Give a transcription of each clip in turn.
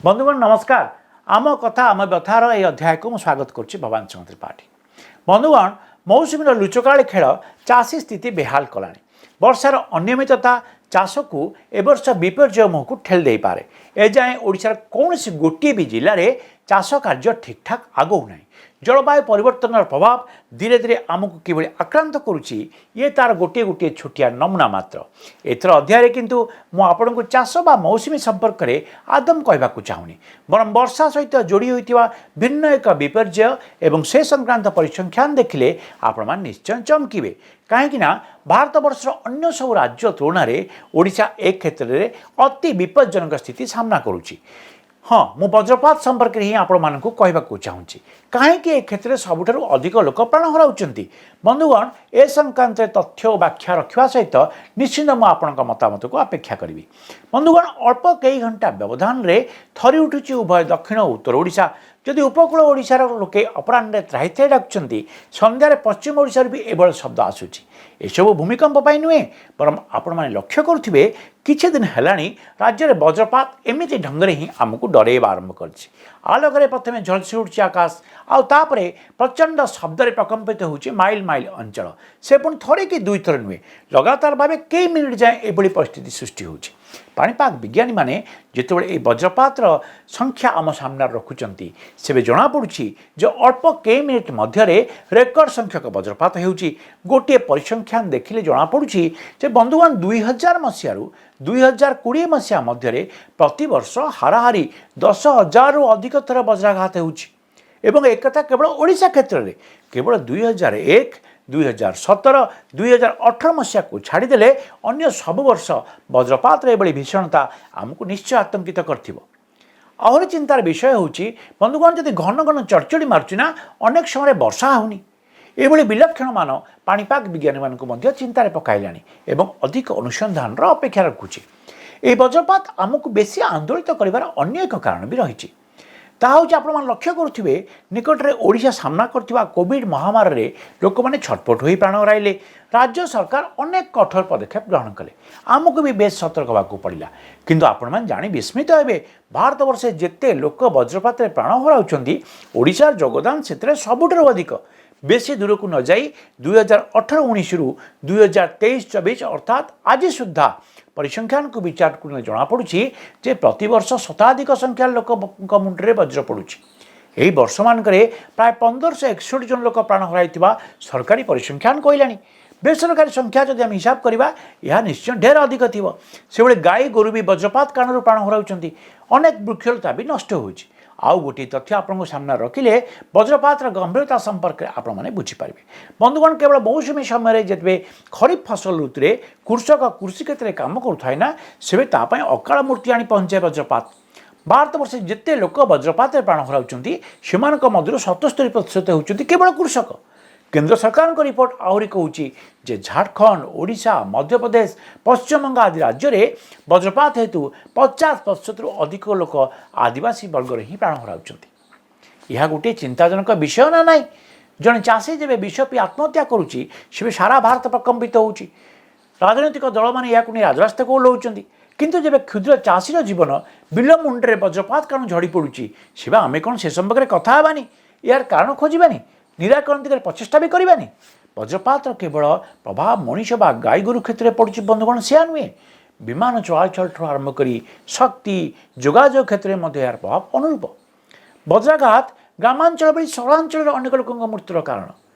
ବନ୍ଧୁଗଣ ନମସ୍କାର। ଆମ କଥା ଆମ ବ୍ୟଥାର ଏହି ଅଧ୍ୟାୟକୁ ମୁଁ ସ୍ୱାଗତ କରୁଛି ଭବାନୀ ଶଙ୍କର ତ୍ରିପାଠୀ। ବନ୍ଧୁଗଣ, ମୌସୁମୀର ଲୁଚକାଳି ଖେଳ ଚାଷୀ ସ୍ଥିତି ବେହାଲ କଲାଣି। ବର୍ଷାର ଅନିୟମିତତା ଚାଷକୁ ଏ ବର୍ଷ ବିପର୍ଯ୍ୟୟ ମୁହଁକୁ ଠେଲି ଦେଇପାରେ। ଏଯାଏଁ ଓଡ଼ିଶାର କୌଣସି ଗୋଟିଏ ବି ଜିଲ୍ଲାରେ ଚାଷ କାର୍ଯ୍ୟ ଠିକ୍ଠାକ୍ ଆଗଉ ନାହିଁ। ଜଳବାୟୁ ପରିବର୍ତ୍ତନର ପ୍ରଭାବ ଧୀରେ ଧୀରେ ଆମକୁ କିଭଳି ଆକ୍ରାନ୍ତ କରୁଛି, ଇଏ ତାର ଗୋଟିଏ ଗୋଟିଏ ଛୋଟିଆ ନମୁନା ମାତ୍ର। ଏଥର ଅଧ୍ୟାୟରେ କିନ୍ତୁ ମୁଁ ଆପଣଙ୍କୁ ଚାଷ ବା ମୌସୁମୀ ସମ୍ପର୍କରେ ଆଦୌ କହିବାକୁ ଚାହୁଁନି, ବରଂ ବର୍ଷା ସହିତ ଯୋଡ଼ି ହୋଇଥିବା ଭିନ୍ନ ଏକ ବିପର୍ଯ୍ୟୟ ଏବଂ ସେ ସଂକ୍ରାନ୍ତ ପରିସଂଖ୍ୟାନ ଦେଖିଲେ ଆପଣମାନେ ନିଶ୍ଚୟ ଚମକିବେ। କାହିଁକି ନା ଭାରତବର୍ଷର ଅନ୍ୟ ସବୁ ରାଜ୍ୟ ତୁଳନାରେ ଓଡ଼ିଶା ଏ କ୍ଷେତ୍ରରେ ଅତି ବିପଜ୍ଜନକ ସ୍ଥିତି ସାମ୍ନା କରୁଛି। ହଁ, ମୁଁ ବଜ୍ରପାତ ସମ୍ପର୍କରେ ହିଁ ଆପଣମାନଙ୍କୁ କହିବାକୁ ଚାହୁଁଛି। କାହିଁକି ଏ କ୍ଷେତ୍ରରେ ସବୁଠାରୁ ଅଧିକ ଲୋକ ପ୍ରାଣ ହରାଉଛନ୍ତି? ବନ୍ଧୁଗଣ, ଏ ସଂକ୍ରାନ୍ତରେ ତଥ୍ୟ ଓ ବ୍ୟାଖ୍ୟା ରଖିବା ସହିତ ନିଶ୍ଚିତ ମୁଁ ଆପଣଙ୍କ ମତାମତକୁ ଅପେକ୍ଷା କରିବି। ବନ୍ଧୁଗଣ, ଅଳ୍ପ କେଇ ଘଣ୍ଟା ବ୍ୟବଧାନରେ ଥରି ଉଠୁଛି ଉଭୟ ଦକ୍ଷିଣ ଓ ଉତ୍ତର ଓଡ଼ିଶା। ଯଦି ଉପକୂଳ ଓଡ଼ିଶାର ଲୋକେ ଅପରାହ୍ନରେ ତ୍ରାହି ତ୍ରାହି ଡାକୁଛନ୍ତି, ସନ୍ଧ୍ୟାରେ ପଶ୍ଚିମ ଓଡ଼ିଶାରୁ ବି ଏଭଳି ଶବ୍ଦ ଆସୁଛି। ଏସବୁ ଭୂମିକମ୍ପ ପାଇଁ ନୁହେଁ, ବରଂ ଆପଣମାନେ ଲକ୍ଷ୍ୟ କରୁଥିବେ, କିଛି ଦିନ ହେଲାଣି ରାଜ୍ୟରେ ବଜ୍ରପାତ ଏମିତି ଢଙ୍ଗରେ ହିଁ ଆମକୁ ଡରେଇବା ଆରମ୍ଭ କରିଛି। ଆଲୋକରେ ପ୍ରଥମେ ଝଲସି ଉଠୁଛି ଆକାଶ, ଆଉ ତାପରେ ପ୍ରଚଣ୍ଡ ଶବ୍ଦରେ ପ୍ରକମ୍ପିତ ହେଉଛି ମାଇଲ ମାଇଲ ଅଞ୍ଚଳ। ସେ ପୁଣି ଥରେ କି ଦୁଇଥର ନୁହେଁ, ଲଗାତାର ଭାବେ କେଇ ମିନିଟ୍ ଯାଏଁ ଏଭଳି ପରିସ୍ଥିତି ସୃଷ୍ଟି ହେଉଛି। ପାଣିପାଗ ବିଜ୍ଞାନୀମାନେ ଯେତେବେଳେ ଏହି ବଜ୍ରପାତର ସଂଖ୍ୟା ଆମ ସାମ୍ନାରେ ରଖୁଛନ୍ତି, ସେବେ ଜଣାପଡ଼ୁଛି ଯେ ଅଳ୍ପ କେଇ ମିନିଟ୍ ମଧ୍ୟରେ ରେକର୍ଡ ସଂଖ୍ୟକ ବଜ୍ରପାତ ହେଉଛି। ଗୋଟିଏ ପରିସଂଖ୍ୟାନ ଦେଖିଲେ ଜଣାପଡ଼ୁଛି ଯେ ବନ୍ଧୁଗଣ, 2000 ମସିହାରୁ 2020 ମସିହା ମଧ୍ୟରେ ପ୍ରତିବର୍ଷ ହାରାହାରି 10,000ରୁ ଅଧିକ ଥର ବଜ୍ରାଘାତ ହେଉଛି ଏବଂ ଏକଥା କେବଳ ଓଡ଼ିଶା କ୍ଷେତ୍ରରେ। କେବଳ 2001, 2017, 2018 ମସିହାକୁ ଛାଡ଼ିଦେଲେ ଅନ୍ୟ ସବୁ ବର୍ଷ ବଜ୍ରପାତର ଏଭଳି ଭୀଷଣତା ଆମକୁ ନିଶ୍ଚୟ ଆତଙ୍କିତ କରିଥିବ। ଆହୁରି ଚିନ୍ତାର ବିଷୟ ହେଉଛି ବନ୍ଧୁଗଣ, ଯଦି ଘନ ଘନ ଚଡ଼ଚଡ଼ି ମାରୁଛି ନା, ଅନେକ ସମୟରେ ବର୍ଷା ହେଉନି। ଏଭଳି ବିଲକ୍ଷଣମାନ ପାଣିପାଗ ବିଜ୍ଞାନୀମାନଙ୍କୁ ମଧ୍ୟ ଚିନ୍ତାରେ ପକାଇଲାଣି ଏବଂ ଅଧିକ ଅନୁସନ୍ଧାନର ଅପେକ୍ଷା ରଖୁଛି। ଏହି ବଜ୍ରପାତ ଆମକୁ ବେଶୀ ଆନ୍ଦୋଳିତ କରିବାର ଅନ୍ୟ ଏକ କାରଣ ବି ରହିଛି। ତାହା ହେଉଛି, ଆପଣମାନେ ଲକ୍ଷ୍ୟ କରୁଥିବେ, ନିକଟରେ ଓଡ଼ିଶା ସାମ୍ନା କରିଥିବା କୋଭିଡ଼ ମହାମାରୀରେ ଲୋକମାନେ ଛଟପଟ ହୋଇ ପ୍ରାଣ ହରାଇଲେ। ରାଜ୍ୟ ସରକାର ଅନେକ କଠୋର ପଦକ୍ଷେପ ଗ୍ରହଣ କଲେ। ଆମକୁ ବି ବେଶ ସତର୍କ ହେବାକୁ ପଡ଼ିଲା। କିନ୍ତୁ ଆପଣମାନେ ଜାଣି ବିସ୍ମିତ ହେବେ, ଭାରତବର୍ଷରେ ଯେତେ ଲୋକ ବଜ୍ରପାତରେ ପ୍ରାଣ ହରାଉଛନ୍ତି, ଓଡ଼ିଶାର ଯୋଗଦାନ ସେଥିରେ ସବୁଠାରୁ ଅଧିକ। ବେଶୀ ଦୂରକୁ ନ ଯାଇ 2018-19ରୁ 2023-24, ଅର୍ଥାତ୍ ଆଜି ସୁଦ୍ଧା ପରିସଂଖ୍ୟାନକୁ ବିଚାରକୁ ନେଲେ ଜଣାପଡ଼ୁଛି ଯେ ପ୍ରତିବର୍ଷ ଶତାଧିକ ସଂଖ୍ୟାର ଲୋକଙ୍କ ମୁଣ୍ଡରେ ବଜ୍ର ପଡ଼ୁଛି। ଏହି ବର୍ଷମାନଙ୍କରେ ପ୍ରାୟ 1561 ଜଣ ଲୋକ ପ୍ରାଣ ହରାଇଥିବା ସରକାରୀ ପରିସଂଖ୍ୟାନ କହିଲାଣି। ବେସରକାରୀ ସଂଖ୍ୟା ଯଦି ଆମେ ହିସାବ କରିବା, ଏହା ନିଶ୍ଚୟ ଢେର ଅଧିକ ଥିବ। ସେଭଳି ଗାଈ ଗୋରୁ ବି ବଜ୍ରପାତ କାରଣରୁ ପ୍ରାଣ ହରାଉଛନ୍ତି। ଅନେକ ବୃକ୍ଷଲତା ବି ନଷ୍ଟ ହେଉଛି। ଆଉ ଗୋଟିଏ ତଥ୍ୟ ଆପଣଙ୍କ ସାମ୍ନାରେ ରଖିଲେ ବଜ୍ରପାତର ଗମ୍ଭୀରତା ସମ୍ପର୍କରେ ଆପଣମାନେ ବୁଝିପାରିବେ। ବନ୍ଧୁଗଣ, କେବଳ ମୌସୁମୀ ସମୟରେ ଯେତେବେଳେ ଖରିଫ ଫସଲ ଋତୁରେ କୃଷକ କୃଷି କ୍ଷେତ୍ରରେ କାମ କରୁଥାଏ ନା, ସେବେ ତା ପାଇଁ ଅକାଳ ମୃତ୍ୟୁ ଆଣି ପହଞ୍ଚାଏ ବଜ୍ରପାତ। ଭାରତବର୍ଷରେ ଯେତେ ଲୋକ ବଜ୍ରପାତରେ ପ୍ରାଣ ହରାଉଛନ୍ତି, ସେମାନଙ୍କ ମଧ୍ୟରୁ 77% ହେଉଛନ୍ତି କେବଳ କୃଷକ। କେନ୍ଦ୍ର ସରକାରଙ୍କ ରିପୋର୍ଟ ଆହୁରି କହୁଛି ଯେ ଝାଡ଼ଖଣ୍ଡ, ଓଡ଼ିଶା, ମଧ୍ୟପ୍ରଦେଶ, ପଶ୍ଚିମବଙ୍ଗ ଆଦି ରାଜ୍ୟରେ ବଜ୍ରପାତ ହେତୁ 50%ରୁ ଅଧିକ ଲୋକ ଆଦିବାସୀ ବର୍ଗରେ ହିଁ ପ୍ରାଣ ହରାଉଛନ୍ତି। ଏହା ଗୋଟିଏ ଚିନ୍ତାଜନକ ବିଷୟ ନା ନାହିଁ? ଜଣେ ଚାଷୀ ଯେବେ ବିଷ ପିଇ ଆତ୍ମହତ୍ୟା କରୁଛି, ସେବେ ସାରା ଭାରତ ପ୍ରକମ୍ପିତ ହେଉଛି। ରାଜନୈତିକ ଦଳମାନେ ଏହାକୁ ନେଇ ରାଜରାସ୍ତାକୁ ଓହ୍ଲାଉଛନ୍ତି। କିନ୍ତୁ ଯେବେ କ୍ଷୁଦ୍ର ଚାଷୀର ଜୀବନ ବିଲ ମୁଣ୍ଡରେ ବଜ୍ରପାତ କାରଣ ଝଡ଼ି ପଡ଼ୁଛି, ସେବେ ଆମେ କ'ଣ ସେ ସମ୍ପର୍କରେ କଥା ହେବାନି? ଏହାର କାରଣ ଖୋଜିବାନି? ନିରାକରଣ ଦିଗରେ ପ୍ରଚେଷ୍ଟା ବି କରିବାନି? ବଜ୍ରପାତର କେବଳ ପ୍ରଭାବ ମଣିଷ ବା ଗାଈ ଗୋରୁ କ୍ଷେତ୍ରରେ ପଡ଼ୁଛି ବନ୍ଧୁଗଣ, ସେୟା ନୁହେଁ। ବିମାନ ଚଳାଚଳଠୁ ଆରମ୍ଭ କରି ଶକ୍ତି ଯୋଗାଯୋଗ କ୍ଷେତ୍ରରେ ମଧ୍ୟ ଏହାର ପ୍ରଭାବ ଅନୁରୂପ। ବଜ୍ରାଘାତ ଗ୍ରାମାଞ୍ଚଳ ଭଳି ସହରାଞ୍ଚଳରେ ଅନେକ ଲୋକଙ୍କ ମୃତ୍ୟୁର କାରଣ।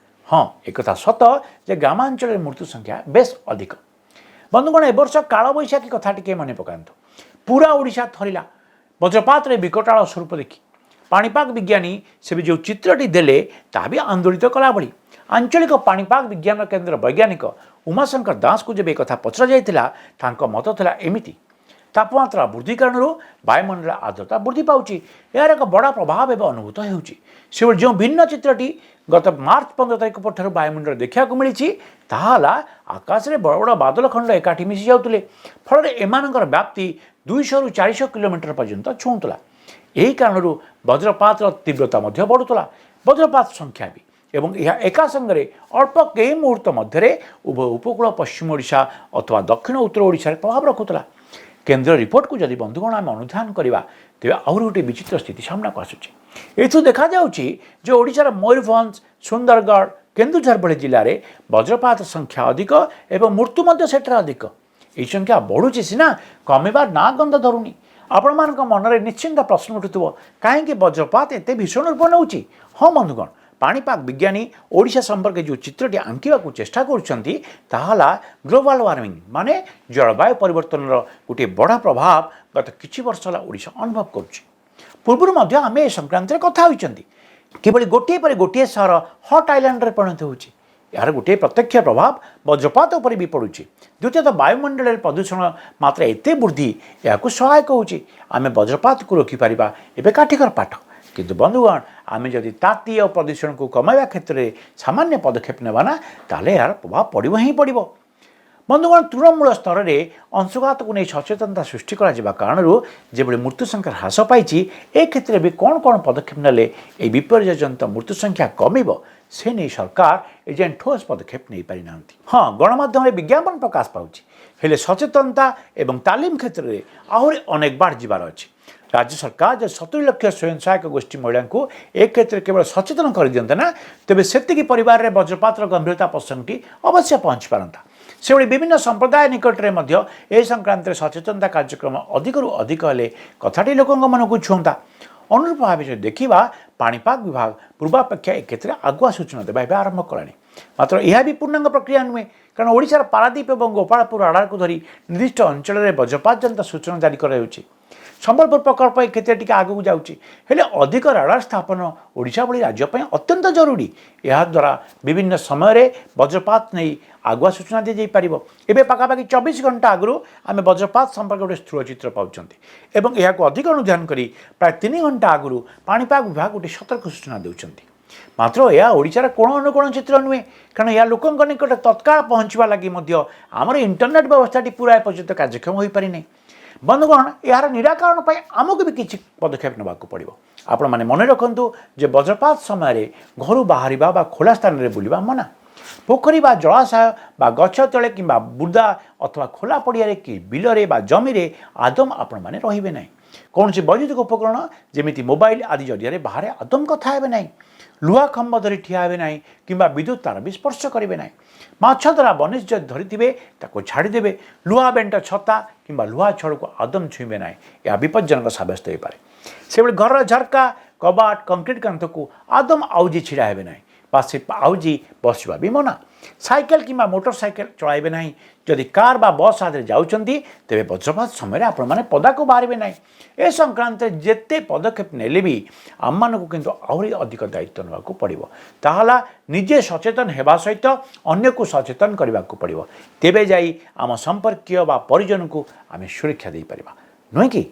ହଁ, ଏକଥା ସତ ଯେ ଗ୍ରାମାଞ୍ଚଳରେ ମୃତ୍ୟୁ ସଂଖ୍ୟା ବେଶ ଅଧିକ। ବନ୍ଧୁଗଣ, ଏ ବର୍ଷ କାଳବୈଶାଖୀ କଥା ଟିକେ ମନେ ପକାନ୍ତୁ। ପୁରା ଓଡ଼ିଶା ଥରିଲା ବଜ୍ରପାତରେ ବିକଟାଳ ସ୍ୱରୂପ ଦେଖି। ପାଣିପାଗ ବିଜ୍ଞାନୀ ସେବେ ଯେଉଁ ଚିତ୍ରଟି ଦେଲେ, ତାହା ବି ଆନ୍ଦୋଳିତ କଲା ଭଳି। ଆଞ୍ଚଳିକ ପାଣିପାଗ ବିଜ୍ଞାନ କେନ୍ଦ୍ର ବୈଜ୍ଞାନିକ ଉମାଶଙ୍କର ଦାସଙ୍କୁ ଯେବେ ଏକଥା ପଚରାଯାଇଥିଲା, ତାଙ୍କ ମତ ଥିଲା ଏମିତି: ତାପମାତ୍ରା ବୃଦ୍ଧି କାରଣରୁ ବାୟୁମଣ୍ଡଳ ଆର୍ଦ୍ରତା ବୃଦ୍ଧି ପାଉଛି। ଏହାର ଏକ ବଡ଼ ପ୍ରଭାବ ଏବେ ଅନୁଭୂତ ହେଉଛି। ସେଭଳି ଯେଉଁ ଭିନ୍ନ ଚିତ୍ରଟି ଗତ ମାର୍ଚ୍ଚ 15 ତାରିଖ ପରଠାରୁ ବାୟୁମଣ୍ଡଳରେ ଦେଖିବାକୁ ମିଳିଛି, ତାହା ହେଲା ଆକାଶରେ ବଡ଼ ବଡ଼ ବାଦଲ ଖଣ୍ଡ ଏକାଠି ମିଶି ଯାଉଥିଲେ। ଫଳରେ ଏମାନଙ୍କର ବ୍ୟାପ୍ତି 200ରୁ 400 କିଲୋମିଟର ପର୍ଯ୍ୟନ୍ତ ଛୁଉଁଥିଲା। ଏହି କାରଣରୁ ବଜ୍ରପାତର ତୀବ୍ରତା ମଧ୍ୟ ବଢ଼ୁଥିଲା, ବଜ୍ରପାତ ସଂଖ୍ୟା ବି, ଏବଂ ଏହା ଏକା ସାଙ୍ଗରେ ଅଳ୍ପ କେଇ ମୁହୂର୍ତ୍ତ ମଧ୍ୟରେ ଉଭୟ ଉପକୂଳ ପଶ୍ଚିମ ଓଡ଼ିଶା ଅଥବା ଦକ୍ଷିଣ ଉତ୍ତର ଓଡ଼ିଶାରେ ପ୍ରଭାବ ରଖୁଥିଲା। କେନ୍ଦ୍ର ରିପୋର୍ଟକୁ ଯଦି ବନ୍ଧୁଗଣ ଆମେ ଅନୁଧ୍ୟାନ କରିବା, ତେବେ ଆହୁରି ଗୋଟିଏ ବିଚିତ୍ର ସ୍ଥିତି ସାମ୍ନାକୁ ଆସୁଛି। ଏଥିରୁ ଦେଖାଯାଉଛି ଯେ ଓଡ଼ିଶାର ମୟୂରଭଞ୍ଜ, ସୁନ୍ଦରଗଡ଼, କେନ୍ଦୁଝର ଭଳି ଜିଲ୍ଲାରେ ବଜ୍ରପାତ ସଂଖ୍ୟା ଅଧିକ ଏବଂ ମୃତ୍ୟୁ ମଧ୍ୟ ସେଠାରେ ଅଧିକ। ଏହି ସଂଖ୍ୟା ବଢ଼ୁଛି ସିନା, କମିବାର ନାଁ ଗନ୍ଧ ଧରୁନି। ଆପଣମାନଙ୍କ ମନରେ ନିଶ୍ଚିନ୍ତ ପ୍ରଶ୍ନ ଉଠୁଥିବ, କାହିଁକି ବଜ୍ରପାତ ଏତେ ଭୀଷଣ ରୂପ ନେଉଛି? ହଁ ବନ୍ଧୁଗଣ, ପାଣିପାଗ ବିଜ୍ଞାନୀ ଓଡ଼ିଶା ସମ୍ପର୍କରେ ଯେଉଁ ଚିତ୍ରଟି ଆଙ୍କିବାକୁ ଚେଷ୍ଟା କରୁଛନ୍ତି, ତାହା ହେଲା ଗ୍ଲୋବାଲ୍ ୱାର୍ମିଂ, ମାନେ ଜଳବାୟୁ ପରିବର୍ତ୍ତନର ଗୋଟିଏ ବଡ଼ ପ୍ରଭାବ ଗତ କିଛି ବର୍ଷ ହେଲା ଓଡ଼ିଶା ଅନୁଭବ କରୁଛି। ପୂର୍ବରୁ ମଧ୍ୟ ଆମେ ଏ ସଂକ୍ରାନ୍ତରେ କଥା ହୋଇଛନ୍ତି, କିଭଳି ଗୋଟିଏ ପରେ ଗୋଟିଏ ସହର ହଟ୍ ଆଇଲ୍ୟାଣ୍ଡରେ ପରିଣତ ହେଉଛି। ଏହାର ଗୋଟିଏ ପ୍ରତ୍ୟକ୍ଷ ପ୍ରଭାବ ବଜ୍ରପାତ ଉପରେ ବି ପଡ଼ୁଛି। ଦ୍ୱିତୀୟତଃ, ବାୟୁମଣ୍ଡଳରେ ପ୍ରଦୂଷଣ ମାତ୍ରା ଏତେ ବୃଦ୍ଧି ଏହାକୁ ସହାୟକ ହେଉଛି। ଆମେ ବଜ୍ରପାତକୁ ରୋକିପାରିବା ଏବେ କାଠିକର ପାଠ। କିନ୍ତୁ ବନ୍ଧୁଗଣ, ଆମେ ଯଦି ତାତି ଓ ପ୍ରଦୂଷଣକୁ କମାଇବା କ୍ଷେତ୍ରରେ ସାମାନ୍ୟ ପଦକ୍ଷେପ ନେବା ନା, ତାହେଲେ ଏହାର ପ୍ରଭାବ ପଡ଼ିବ ହିଁ ପଡ଼ିବ। ବନ୍ଧୁଗଣ, ତୃଣମୂଳ ସ୍ତରରେ ଅଂଶୁଘାତକୁ ନେଇ ସଚେତନତା ସୃଷ୍ଟି କରାଯିବା କାରଣରୁ ଯେଭଳି ମୃତ୍ୟୁ ସଂଖ୍ୟା ହ୍ରାସ ପାଇଛି, ଏ କ୍ଷେତ୍ରରେ ବି କ'ଣ କ'ଣ ପଦକ୍ଷେପ ନେଲେ ଏହି ବିପର୍ଯ୍ୟୟଜନିତ ମୃତ୍ୟୁ ସଂଖ୍ୟା କମିବ, ସେ ନେଇ ସରକାର ଏଯାଏଁ ଠୋସ୍ ପଦକ୍ଷେପ ନେଇପାରିନାହାନ୍ତି। ହଁ, ଗଣମାଧ୍ୟମରେ ବିଜ୍ଞାପନ ପ୍ରକାଶ ପାଉଛି, ହେଲେ ସଚେତନତା ଏବଂ ତାଲିମ କ୍ଷେତ୍ରରେ ଆହୁରି ଅନେକ ବାଟ ଯିବାର ଅଛି। ରାଜ୍ୟ ସରକାର ଯଦି 70 ଲକ୍ଷ ସ୍ୱୟଂ ସହାୟକ ଗୋଷ୍ଠୀ ମହିଳାଙ୍କୁ ଏ କ୍ଷେତ୍ରରେ କେବଳ ସଚେତନ କରିଦିଅନ୍ତେ ନା, ତେବେ ସେତିକି ପରିବାରରେ ବଜ୍ରପାତର ଗମ୍ଭୀରତା ପ୍ରସଙ୍ଗଟି ଅବଶ୍ୟ ପହଞ୍ଚି ପାରନ୍ତା। ସେଭଳି ବିଭିନ୍ନ ସମ୍ପ୍ରଦାୟ ନିକଟରେ ମଧ୍ୟ ଏ ସଂକ୍ରାନ୍ତରେ ସଚେତନତା କାର୍ଯ୍ୟକ୍ରମ ଅଧିକରୁ ଅଧିକ ହେଲେ କଥାଟି ଲୋକଙ୍କ ମନକୁ ଛୁଅନ୍ତା। ଅନୁରୂପ ଭାବେ ଯଦି ଦେଖିବା, ପାଣିପାଗ ବିଭାଗ ପୂର୍ବାପେକ୍ଷା ଏ କ୍ଷେତ୍ରରେ ଆଗୁଆ ସୂଚନା ଦେବା ଏବେ ଆରମ୍ଭ କଲାଣି। ମାତ୍ର ଏହା ବି ପୂର୍ଣ୍ଣାଙ୍ଗ ପ୍ରକ୍ରିୟା ନୁହେଁ, କାରଣ ଓଡ଼ିଶାର ପାରାଦୀପ ଏବଂ ଗୋପାଳପୁର ରାଡାରକୁ ଧରି ନିର୍ଦ୍ଦିଷ୍ଟ ଅଞ୍ଚଳରେ ବଜ୍ରପାତ ଜନିତ ସୂଚନା ଜାରି କରାଯାଉଛି। ସମ୍ବଲପୁର ପ୍ରକଳ୍ପ ଏ କ୍ଷେତ୍ରରେ ଟିକେ ଆଗକୁ ଯାଉଛି, ହେଲେ ଅଧିକ ରାଡାର ସ୍ଥାପନ ଓଡ଼ିଶା ଭଳି ରାଜ୍ୟ ପାଇଁ ଅତ୍ୟନ୍ତ ଜରୁରୀ। ଏହାଦ୍ୱାରା ବିଭିନ୍ନ ସମୟରେ ବଜ୍ରପାତ ନେଇ ଆଗୁଆ ସୂଚନା ଦିଆଯାଇପାରିବ। ଏବେ ପାଖାପାଖି 24 ଘଣ୍ଟା ଆଗରୁ ଆମେ ବଜ୍ରପାତ ସମ୍ପର୍କରେ ଗୋଟେ ସ୍ଥୂଳ ଚିତ୍ର ପାଉଛନ୍ତି ଏବଂ ଏହାକୁ ଅଧିକ ଅନୁଧ୍ୟାନ କରି ପ୍ରାୟ 3 ଘଣ୍ଟା ଆଗରୁ ପାଣିପାଗ ବିଭାଗ ଗୋଟିଏ ସତର୍କ ସୂଚନା ଦେଉଛନ୍ତି। ମାତ୍ର ଏହା ଓଡ଼ିଶାର କୋଣ ଅନୁକୋଣ ଚିତ୍ର ନୁହେଁ, କାରଣ ଏହା ଲୋକଙ୍କ ନିକଟରେ ତତ୍କାଳ ପହଞ୍ଚିବା ଲାଗି ମଧ୍ୟ ଆମର ଇଣ୍ଟରନେଟ୍ ବ୍ୟବସ୍ଥାଟି ପୁରା ଏପର୍ଯ୍ୟନ୍ତ କାର୍ଯ୍ୟକ୍ଷମ ହୋଇପାରିନାହିଁ। ବନ୍ଧୁଗଣ, ଏହାର ନିରାକରଣ ପାଇଁ ଆମକୁ ବି କିଛି ପଦକ୍ଷେପ ନେବାକୁ ପଡ଼ିବ। ଆପଣମାନେ ମନେ ରଖନ୍ତୁ ଯେ ବଜ୍ରପାତ ସମୟରେ ଘରୁ ବାହାରିବା ବା ଖୋଲା ସ୍ଥାନରେ ବୁଲିବା ମନା। ପୋଖରୀ ବା ଜଳାଶୟ ବା ଗଛ ତଳେ କିମ୍ବା ବୁଦା ଅଥବା ଖୋଲା ପଡ଼ିଆରେ କି ବିଲରେ ବା ଜମିରେ ଆଦୌ ଆପଣମାନେ ରହିବେ ନାହିଁ। କୌଣସି ବୈଦ୍ୟୁତିକ ଉପକରଣ, ଯେମିତି ମୋବାଇଲ ଆଦି ଜରିଆରେ ବାହାରେ ଆଦୌ କଥା ହେବେ ନାହିଁ। ଲୁହା ଖମ୍ବ ଧରି ଠିଆ ହେବେ ନାହିଁ କିମ୍ବା ବିଦ୍ୟୁତ ତାର ବି ସ୍ପର୍ଶ କରିବେ ନାହିଁ। ମାଛ ଧରା ବନିଶ ଯଦି ଧରିଥିବେ, ତାକୁ ଛାଡ଼ିଦେବେ। ଲୁହା ବେଣ୍ଟ ଛତା କିମ୍ବା ଲୁହା ଛଡ଼କୁ ଆଦୌ ଛୁଇଁବେ ନାହିଁ। ଏହା ବିପଜ୍ଜନକ ସାବ୍ୟସ୍ତ ହୋଇପାରେ। ସେଭଳି ଘରର ଝରକା, କବାଟ, କଂକ୍ରିଟ କାନ୍ଥକୁ ଆଦୌ ଆଉଜି ଛିଡ଼ା ହେବେ ନାହିଁ ବା ସେ ଆଉଜି ବସିବା ବି ମନା। ସାଇକେଲ କିମ୍ବା ମୋଟର ସାଇକେଲ ଚଳାଇବେ ନାହିଁ। ଯଦି କାର୍ ବା ବସ୍ ଆଦିରେ ଯାଉଛନ୍ତି, ତେବେ ବଜ୍ରପାତ ସମୟରେ ଆପଣମାନେ ପଦାକୁ ବାହାରିବେ ନାହିଁ। ଏ ସଂକ୍ରାନ୍ତରେ ଯେତେ ପଦକ୍ଷେପ ନେଲେ ବି ଆମମାନଙ୍କୁ କିନ୍ତୁ ଆହୁରି ଅଧିକ ଦାୟିତ୍ୱ ନେବାକୁ ପଡ଼ିବ। ତାହା ହେଲା, ନିଜେ ସଚେତନ ହେବା ସହିତ ଅନ୍ୟକୁ ସଚେତନ କରିବାକୁ ପଡ଼ିବ। ତେବେ ଯାଇ ଆମ ସମ୍ପର୍କୀୟ ବା ପରିଜନକୁ ଆମେ ସୁରକ୍ଷା ଦେଇପାରିବା, ନୁହେଁ କି?